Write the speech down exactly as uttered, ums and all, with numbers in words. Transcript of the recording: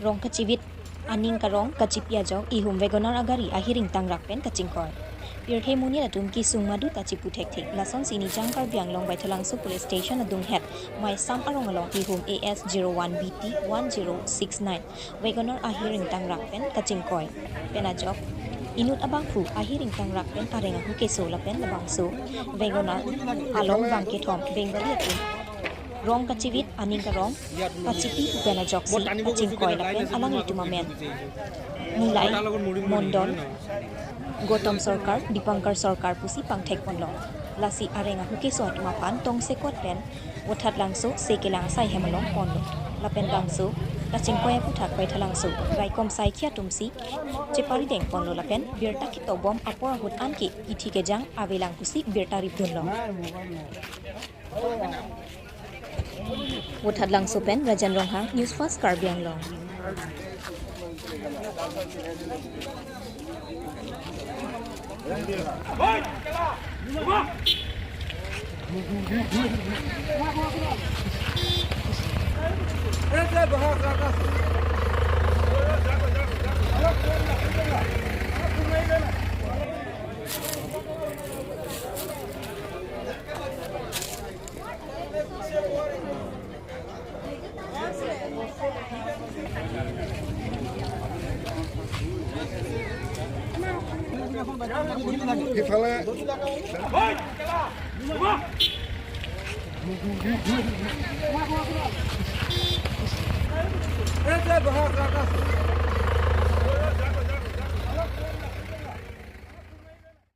Rong kachivit aning karong kachipi ajok ihum WagonR agari ahiring tangrak pen kachingkoi. Pirthe monit atum kesung madu ta chipu thekthe. Lasonsi Nijang Karbi Anglong Baithalangso Police Station adunghet Maisam arong along ihum A S zero one B T one zero six nine WagonR ahiring tangrak pen kachingkoi pen ajok inut abangphu ahiring tangrak pen areng ahu keso lapen labangso WagonR along bang kethom Bengali atum rong kachivit aning karong kachipi pen ajoksi kachingkoi lapen alanglitum amen Nilai Mondol, Gautam Sarkar, Dipankar Sarkar pusi pangthek ponlo. Lasi areng ahu keso atum aphan tongsekot pen Vothatlangso Sekelang asai hem along ponlo. Lapen bangso kachingkoi aputhak Baithalangso raikom saikhi atumsi cheparideng ponlo lapen birta kitobom apor ahut anke ithi kejang avelang pusi birta ripdunlo. Vothatlangso pen Rajan Ronghang, News First Karbi Anglong. Sifale.